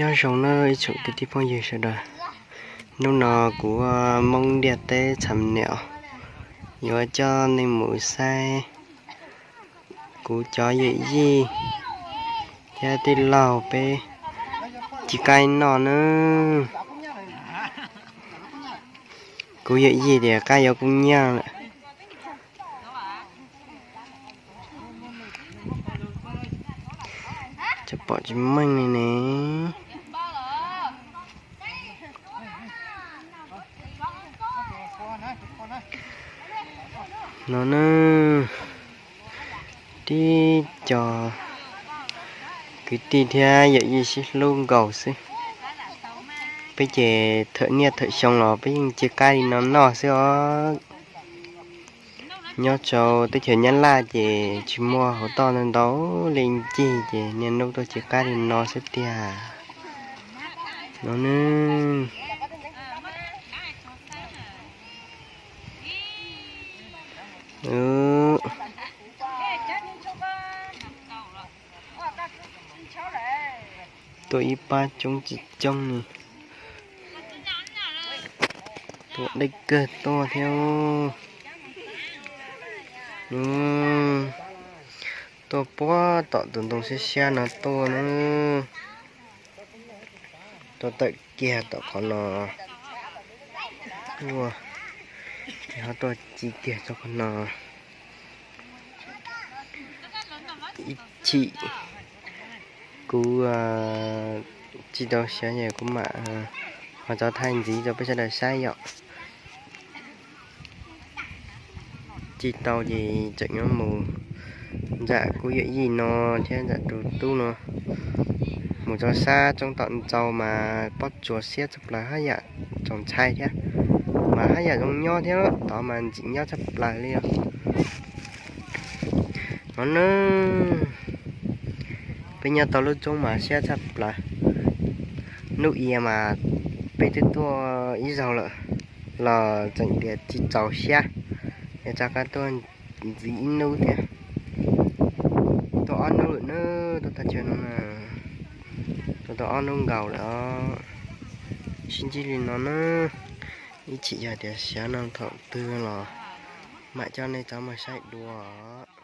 Nyob zoo nawb ib tsoom kwv tij phooj ywg sawv daws. Hnub no kuv Hmoob Ntiaj Teb Txham Niam yuav coj nej mus saib kuv cov yawm yij thiab tij laug peb ci qaib noj nawb. Kuv yawm yij tias qaib yuav kub nyiaj lawm. Tsis pom tsis meej li ne. No na, tib co kwv tij thiab yawm yij sib hlub nkaus xwb. Peb ces thawm niaj thawm xyoo los peb yeej ci qaib li no noj xwb os. Nyob rau teb chaws Nyab Laj ces tsis muaj hauv toj ntau ntau li ncig ces niaj hnub tuaj ci qaib li no xwb tiag. No ne. Tuaj ib pab coob tsis coob li. Tuaj deb kawg tuaj thiab. Tuaj puag tom tus ntoo siab siab no tuaj na. Tuaj tawm kiag tom qhov no. Ua, ces ho tuaj ci kiag txog qhov no. Ib chim kuv tsis tau siav es kuv mam ho tso thaij ntxiv rau peb sawv daws saib yom. Tsis tau ces tseem yuav mus ntsam kuv yawm yij no thiab ntsam tus tub no mus rau sab roob tom ntxau mas pob tsuas siab tshaj plaws hab yam txaus ntshai thiab, mas hab yam zoo nyob thiab, tod mas ntxim nyob tshaj plaws li os. No na, peb nyob tau lub roob mas siab tshaj plaws. Hnub i mas peb twb tuaj ib zaug lawm los tseem tias tsis txaus siab, es rov qab tuaj ntxiv ib hnub thiab. Tuaj ob hnub lawm na, tuaj tag chaw no na, tuaj tau ob hnub nkaus lawm os. Sib ntsib li no na, ib chim yog tias siav no thaum twg los mam coj nej rov mus saib dua os.